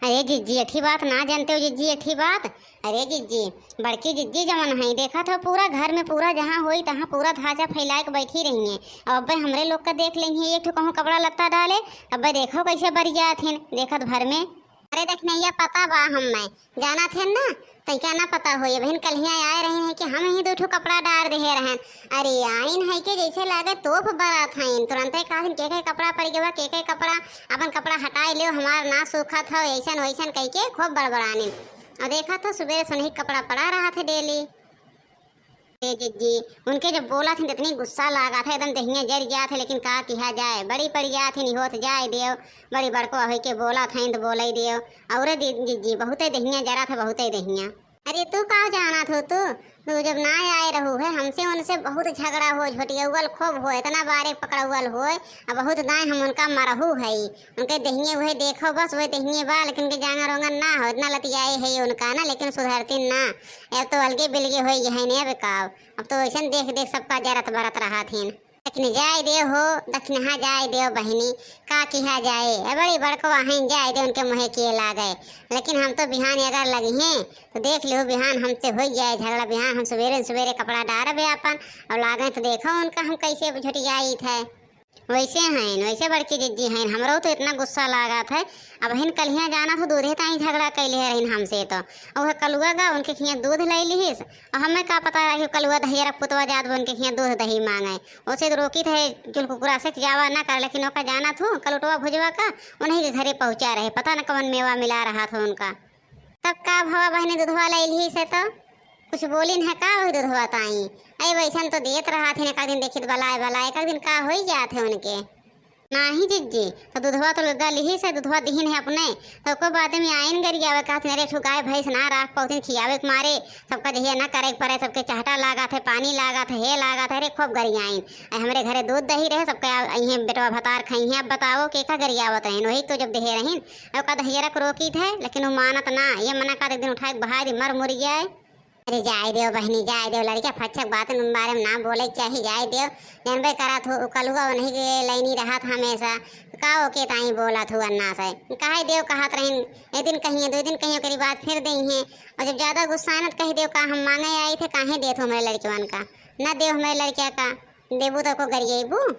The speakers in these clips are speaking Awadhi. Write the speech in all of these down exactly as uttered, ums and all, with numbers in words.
अरे जिज्जी, एक ठे बात ना जानते हो जिज्जी, एक ठे बात। अरे जिज्जी, बड़की जिज्जी जवन है, देखत हो पूरा घर में, पूरा जहाँ होई तहाँ पूरा धाजा फैलाए के बैठी रही हैं। अब अब्बे हमरे लोग का देख लेंगे, एक ठो कहूँ कपड़ा लत्ता डाले, अब्बे देखो कैसे बरियात हैं देखत भर में। अरे दखिनैया, पता बा हम्मे, जानत है ना, तैका ना पता होई। अबहिन कल्हिया आए रही है कि हम ही दो ठो कपड़ा डार देहे रहन। अरे आइन है कि जैसे लागे तोप बरात है, तुरंते कहत हैं, "के के कपड़ा पड़ गवा, के के कपड़ा, अपन कपड़ा हटाए लियो, हमार ना सूखत हो, ऐसन वैसन," कह के खूब बड़बड़ानी। और देखा तो सुबह सुनही कपड़ा पड़ा रहा थे डेली। ए जिज्जी, उनके जब बोला थे, इतनी गुस्सा लागा था, एकदम दहिया जर गया था, लेकिन का किहा जाए, बड़ी पड़ गया थे, निहोत जाए देव, बड़ी बड़को होई के बोला था, तो बोले देव। और दि-, जिज्जी, बहुते दहिया जरा था, बहुते दहिया। अरे तू का जाना थो तू, तू जब ना आए रहू है, हमसे उनसे बहुत झगड़ा हो, झोटियौल खूब हो, इतना बारे पकड़ौल हो, अब बहुत दाएं हम उनका मरहू है। उनके दहिए वही देखो बस, वही दहिए बा, लेकिन के जांगर ओंगर ना हो, इतना लतियाए है उनका ना, लेकिन सुधरतीन ना। अब तो अलगे बिलगे होई गए हैं ने, अब काव, अब तो ऐसन देख देख सबका जरत बरत रहा थीन। दखिन जाए देव हो, दखिनहा जाए देव बहिनी, का किहा जाए, ए बड़ी बड़को अहन जाए देव उनके मुँहे किए लागे। लेकिन हम तो बिहान अगर लगी हैं, तो देख लिहो बिहान हमसे होई जाए झगड़ा, बिहान हम सुबेरे सुबेरे कपड़ा डारबे आपन, और लागे तो देखो उनका हम कैसे झुटियाई थे। वैसे हैं, वैसे बड़की जिज्जी हैं, हमरो तो इतना गुस्सा लागत है। अबहिन कल्हिया जाना तो दूधे ताई झगड़ा कैले रहिन हमसे तो। और वह कलुआ गा उनके खिया दूध ले लिहिस, और हमें का पता रहा कि कलुआ दहिया रख पुतवा जात बा उनके खिया दूध दही मांगे। उसे तो रोकी थे, चुल कुकुरा से जावा ना कर, लेकिन ओका जाना थू, कलुटवा भुजवा का उन्हीं के घरे पहुँचा रहे, पता न कवन मेवा मिला रहा था उनका। तब का भवा बहिनी, दूधवा ले लिहिस है तो कुछ बोलिन है का वही दूधवा ताई? अरे वैसन तो देत रहा थे, एक दिन देखित बलाए बलाए, एक दिन का होई जात है उनके। नाही जिज्जी, तो दूधवा तो लुद्दा लिहिस है, दूधवा दिहिन है अपने, तो ओको बाद में आइन गरियावे, कहत मेरे ठो गाय भैंस ना राख पौथिन खियावे के मारे, सबका जहिया ना करे के पड़े, सबके चहटा लागत है, पानी लागत है, हे लागत है, अरे खूब गरियाइन। अरे हमरे घरे दूध दही रहे, सबका इहे बेटवा भतार खइहे, अब बताओ के का गरियावत रहिन, वही तो जब देहे रहिन, अब का दहिया रख रोकी थे, लेकिन वो मानत ना, ये मना का एक दिन उठाए के बहाय दी, मर मुर जाए। अरे जाए देव बहिनी, जाए देव, लड़का फच्छक बातन बारे में ना बोले के चाही, जाए देव। जानबे करत हो, उ कलुआ उन्हीं के लैनी रहत हमेशा, का ओके ताई बोलत हो अन्ना से? काहे देव कहत रहिन, एक दिन कहिए, दो दिन कहिए, ओकरी बाद फिर देइहें। और जब ज्यादा गुस्सा न त कही देव, का हम मांगे आई थे, काहे देत हो हमरे लड़कवन का? ना देव हमरे लड़किया का, देबू तो को गरिएबू।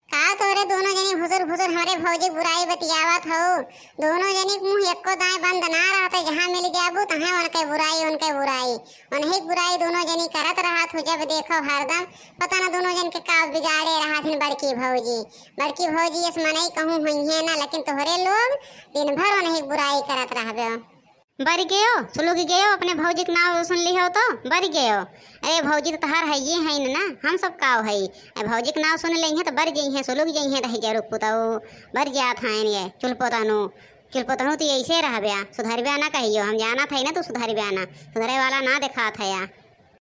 का तोरे दोनों जनी भुसुर भुसुर हमरे भौजी के बुराई बतियावत हो? दोनों जनी के मुंह एको दाएं बंद ना रहते, जहाँ मिल जाबू तहाँ उनके बुराई, उनके बुराई, उन्हीं के बुराई दोनों जनी करत रहत हो। जब देखो हरदम पता ना दोनों जन के का बिगाड़े रहत हिन बड़की भौजी। बड़की भौजी इस मनई कहूँ हुई है ना, लेकिन तोहरे लोग दिन भर उन्हीं के बुराई करत रहबे। बरि गयो, सुलुग गयो, अपने भौजी के नाव सुन लिहो तो बरि गयो। अरे भौजी तो तहार हइये हइन ना, हम सब काव हई? अरे भौजी के नाव सुन लेइहें तो बरि जइहें, सुलुग जइहें, दही जरूक पुतऊ बरि जात हइन ये चुलपोतनु। चुलपोतनु तो ऐसे रहब्या, सुधरब्या ना कहियो, हम जानत हई ना तू सुधरब्या ना, सुधरे वाला ना देखात हया।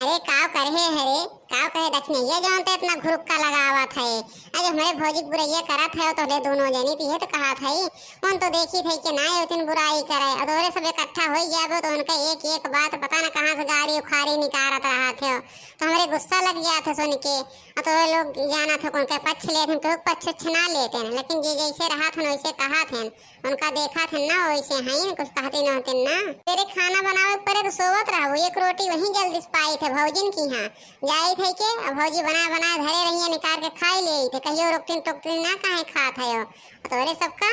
अरे काव करे है रे, काव कहे दखिनैया जौन तो इतना घुरुक्का लगावत है। अरे हमरे भौजी के बुरैया करत है तोहरे दोनों जनी, तो ये तो कहत है, उन तो देखी थे कि ना ये उतिन बुराई करे, और तोहरे सब इकट्ठा हो जाबो तो उनका एक एक बात पता ना कहाँ से गाड़ी उखाड़ी निकारत रहत है, तो हमरे गुस्सा लग जात है सुन के। और तोहरे लोग जाना थे उनके पक्ष लेते हैं, केहू के पक्ष उच्छ ना लेते हैं, लेकिन जे जैसे रहत हैं वैसे कहत हैं। उनका देखा थे ना, वैसे हैं, कुछ कहते न होते ना। तेरे खाना बनावे के परे तो सोवत रहबू, एक रोटी वहीं जल्दी से पाई थे भौजिन की यहाँ। जाई थे के, अब भौजी बना बना धरे रहिए, निकाल के खाई ले थे, कहियो रोकतीन टोकतीन ना काहे खात है हो। तोरे सबका।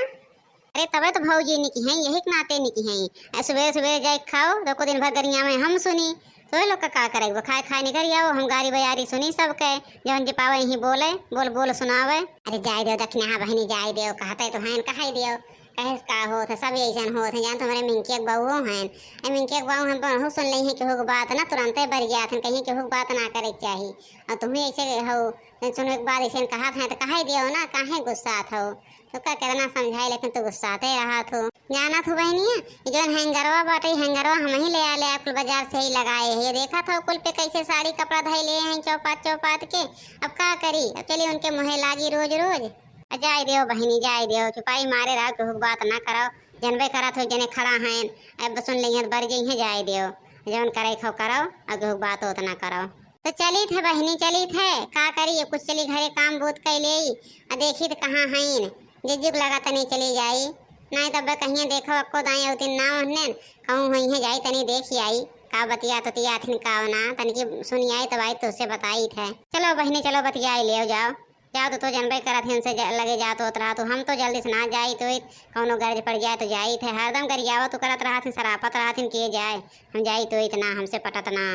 अरे तबे तो भौजी निकी हैं, यही के नाते निकी हैं। आ सुबेरे सुबेरे जाए के खाओ, तो को दिन भर गरिया में हम सुनी। तोरे लोग का, का करे, वो खाए खाए निकल जाओ, हम गारी बजारी सुनी सबके, जौन जे पावे यहीं बोले, बोल बोल सुनावे। अरे जाए दो दखिनहा बहिनी, जाए दो, कहते तो हैं, कहे दियो। कहे से का होत है, सब ऐसन होत है। जान तुम्हारे मिंकिया के बहू हैं, ए मिंकिया के बहू हैं, बहू सुन लेइहें केहू के बात ना, तुरंते बरि जात हैं, कहीं केहू के बात ना करे के चाही। और तुम्हें ऐसे हो, सुनो एक बात ऐसे कहा था तो कहे दियो ना, काहे गुस्सात हो? तो का कितना समझाए लेकिन तू गुस्साते रहत हो। जानत हो बहनिया, ये जौन हैंगरवा बाटे, हैंगरवा हम ही ले आले, कुल बाजार से ही लगाए है। ये देखत हो कुल पे कैसे साड़ी कपड़ा धई ले हैं चौपात चौपात के। अब का करी, अब चली उनके मुँहे लागी रोज रोज। आ जाए देव बहिनी, जाए देव, चुपाई मारे रहो, केहू के बात ना करो। जनबे करत हो जने खड़ा हैं, अब सुन लेइहें तो बरि जइहें, जाए देव, जौन करे खो करो, अब केहू के बात होत ना करो। तो चली थे बहिनी, चली थे, का करी, अब कुछ चली घरे काम बूत कइ लेई, आ देखी तो कहाँ हईन, जिज्जुक लगा तनी चली जाई। नाहीं तब कहिए देखो अक्को दाई अउतिन ना ओहने, कहूँ होइहैं जाई तनी देखि आई, का बतियात उतियाथिन का ना, तनिकी सुनि आई तब आई तोसे बताइत है। चलो बहिनी चलो बतियाई लेव जाओ, जाओ तो, तो जनबे करत ही उनसे ज-, लगे जात होत रहा तो हम तो जल्दी से ना जाइत होइत, कौनो गरज पड़ जाए तो जाइत है, हरदम गरियावत तो करत रहत ही, सरापत रहत ही के जाए, हम जाइत होइत ना, हमसे पटत ना।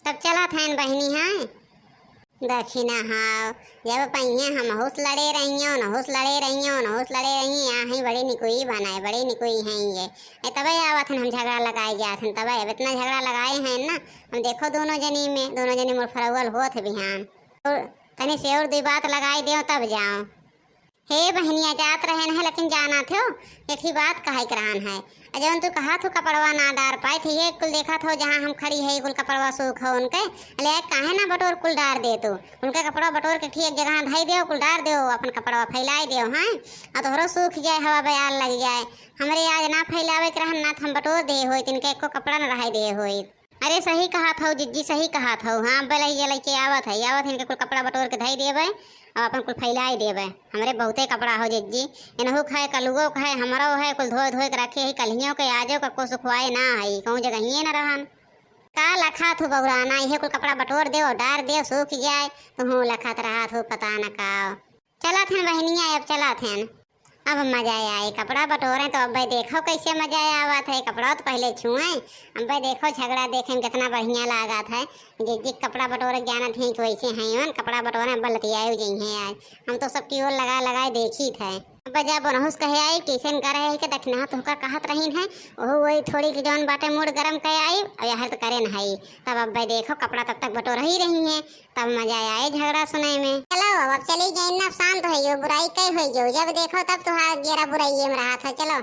तब चलत हन बहिनी हैं। देखी ना हाव, जब पहिए हमहूस लड़े रहियो, नहुस लड़े रहियो, नहुस लड़े रही, यहाँ ही बड़ी निकुई बनाए, बड़ी निकुई हैं ये। ए तबे आवत हन हम झगड़ा लगाए जात हन, तबे अब इतना झगड़ा लगाए हैं ना, हम देखो दोनों जनी में, दोनों जनी मुड़फरौल होत है बिहान। तो तनी से और दुई बात लगाए देव तब जाओ। हे बहिनिया, जात रहेन है, लेकिन जानत हो, एक ही बात कहै के रहन है। अ जौन तू कहत हो कपड़वा ना डार पाइत है, ये कुल देखत हो जहाँ हम खड़ी है, कुल कपड़वा सूख हो उनके, ले काहे ना बटोर कुल डार दे तू। उनके कपड़वा बटोर के ठीक जगह धई देव, कुल डार देव, अपन कपड़वा फैलाए देव, हैं? अ तोहरो सूख जाए, हवा बयार लग जाए। हमरे आज ना फैलावे के रहन ना, तो हम बटोर दे होइत, इनके एको कपड़ा ना रहे दे होइत। अरे सही कहत हौ जिज्जी, सही कहत हौ। हाँ, अब्बे लइके, लइके आवत है, आवत है, इनके कुल कपड़ा बटोर के धई देबे, अब अपन कुल फैलाई देबे। हमरे बहुते कपड़ा हौ जिज्जी, इनहू के है, कलुओ के है, हमरो है, कुल धोए धोए के रखे है, कल्हियों के, आजो का को सुखवाए ना है, कहूँ जगहिए ना रहन। का लखा थू बौराना, इहे कुल कपड़ा बटोर देव, डार देव, सूख जाए, तुहूँ लखत रहा थू, पता न का। चलत हन बहिनिया, अब चलत हन। अब मजा आए, कपड़ा बटोरे तो अब्बे देखो कैसे मजा आवत है। कपड़ा तो पहले छुए, अब्बे देखो झगड़ा देखे में कितना बढ़िया लागत है। जे जे कपड़ा बटोरे जानत हैं कि वैसे हैं उन कपड़ा बटोरे, अब्बे लतियाए जइहें आज। हम तो सबकी ओर लगा लगाए देखी थे। अब्बे जब ओनहुस कहे आई, कैसे न करे है कि दखिनहा तुहका कहत रहीन है, ओहू वही थोड़ी के जौन बाटे मूड गरम कहे आई, और यहर तो करे न है। तब अब्बे देखो कपड़ा तब तक बटोर ही रही हैं। तब मजा आए झगड़ा सुने में। चलो, अब चली जाइन ना, अब शांत होइ जाओ, बुराई कई होइ जाओ, जब देखो तब तुहार गेरा बुराइये में रहा था। चलो।